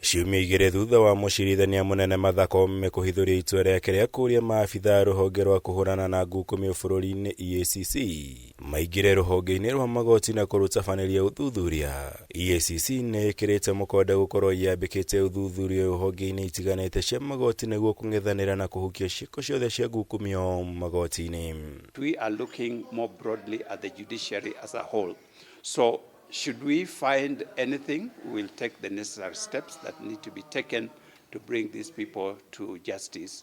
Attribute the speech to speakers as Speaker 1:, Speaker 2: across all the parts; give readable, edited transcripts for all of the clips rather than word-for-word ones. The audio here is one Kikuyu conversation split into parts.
Speaker 1: Ciumia 2 thutha wa mũcirithania mũnene Martha Koome kũhithũria itua rĩake rĩa kũũria maabitha a rũhonge rwa kũhũrana na ngukumio bũrũri-inĩ EACC maingĩre rũhonge-inĩ rwa magoti na kũrũtabanĩria ũthuthuria. EACC nĩ ĩkĩrĩte mũkonde gũkorwo yambĩkĩte ũthuthuria ũyũ honge-inĩ itiganĩte cia magoti nĩguo kũng'ethanĩra na kũhukia ciĩko ciothe cia ngukumio magoti-inĩ.
Speaker 2: We are looking more broadly at the judiciary as a whole. So should we find anything, we will take the necessary steps that need to be taken to bring these people to justice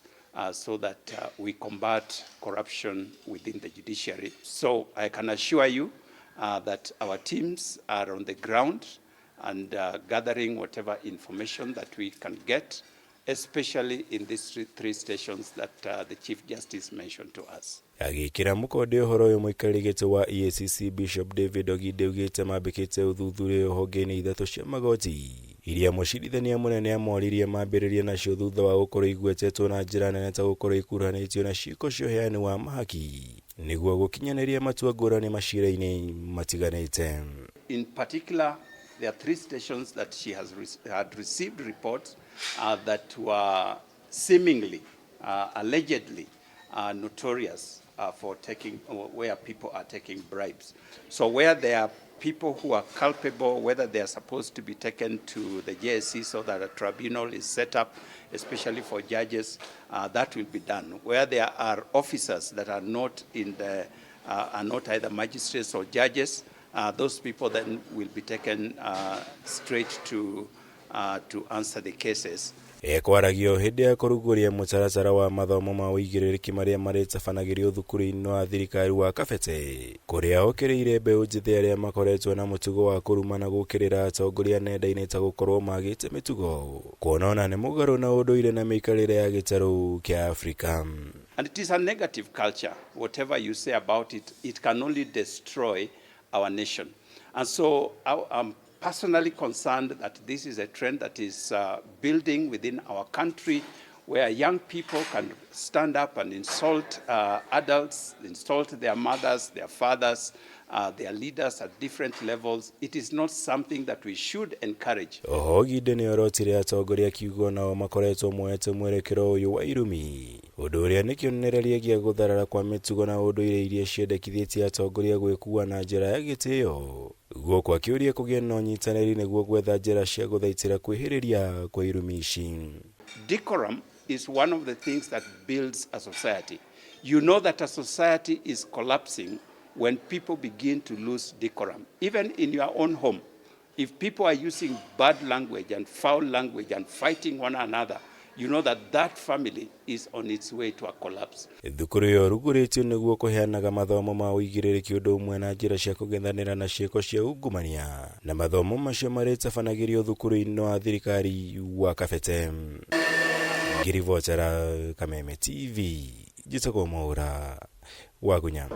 Speaker 2: so that we combat corruption within the judiciary. So I can assure you that our teams are on the ground and gathering whatever information that we can get, especially in these three stations that the Chief Justice mentioned to us.
Speaker 1: Agĩkĩra mũkonde ũhoro ũyũ, mũikarĩri gĩtĩ wa EACC Bishop David Oginde augĩte mambĩkĩte ũthuthuria ũyũ honge-inĩ ithatũ cia magoti iria mũcirithania mũnene amoririe mambĩrĩrie nacio thutha wa gũkorwo igwetetwo na njĩra nene ta gũkorwo ikuruhanĩtio na ciĩko cia ũheani wa mahaki nĩguo gũkinyanĩria matua ngũrani macira-inĩ matiganĩte.
Speaker 2: In particular, there are three stations that she had received reports that were seemingly, allegedly notorious for taking, where people are taking bribes. So where there are people who are culpable, whether they are supposed to be taken to the JSC so that a tribunal is set up, especially for judges, that will be done. Where there are officers that are not in the, are not either magistrates or judges, those people then will be taken straight to answer the cases.
Speaker 1: Ekwaragio hĩndĩ ya kũrugũria mũtaratara wa mathomo ma ũigĩrĩrĩki marĩa marĩtabanagĩrio thukuru-inĩ wa thirikari wa Kabete, kũrĩa okĩrĩire mbeũ njĩthĩ arĩa makoretwo na mũtugo wa kũruma na gũkĩrĩra atongoria nenda-inĩ ta gũkorwo magĩte mĩtugo kuona ona nĩ mũgarũ na ũndũire na mĩikarĩre ya gĩtarũ kĩa Afrika.
Speaker 2: And it is a negative culture. Whatever you say about it, it can only destroy our nation. And so I'm personally concerned that this is a trend that is building within our country, where young people can stand up and insult adults, insult their mothers, their fathers, their leaders at different levels. It is not something that we should encourage.
Speaker 1: Oho Oginde nĩ orotire atongoria kiugo nao makoretwo moete mwerekero ũyũ wa irumi, ũndũ ũrĩa nĩ kĩonereria gĩa gũtharara kwa mĩtugo na ũndũire iria ciendekithĩtie atongoria gwĩkua na njĩra ya gĩtĩo, gũkũ akĩũria kũgĩe na ũnyitanĩri nĩguo gwetha njĩra cia gũthaitĩra kwĩhĩrĩria kwa irumi ici.
Speaker 2: Decorum is one of the things that builds a society. You know that a society is collapsing when people begin to lose decorum. Even in your own home, if people are using bad language and foul language and fighting one another, you know that that family is on its way to a collapse.
Speaker 1: Thukuru ĩyo ĩrugũrĩtio nĩguo kũheanaga mathomo ma ũigĩrĩrĩki ũndũ ũmwe na njĩra cia kũng'ethanĩra na ciĩko cia ungumania, na mathomo macio marĩtabanagĩrio thukuru-inĩ wa thirikari wa Kabete. Ngĩribotera Kameme TV, njĩtagwo Mwaũra Wagunya.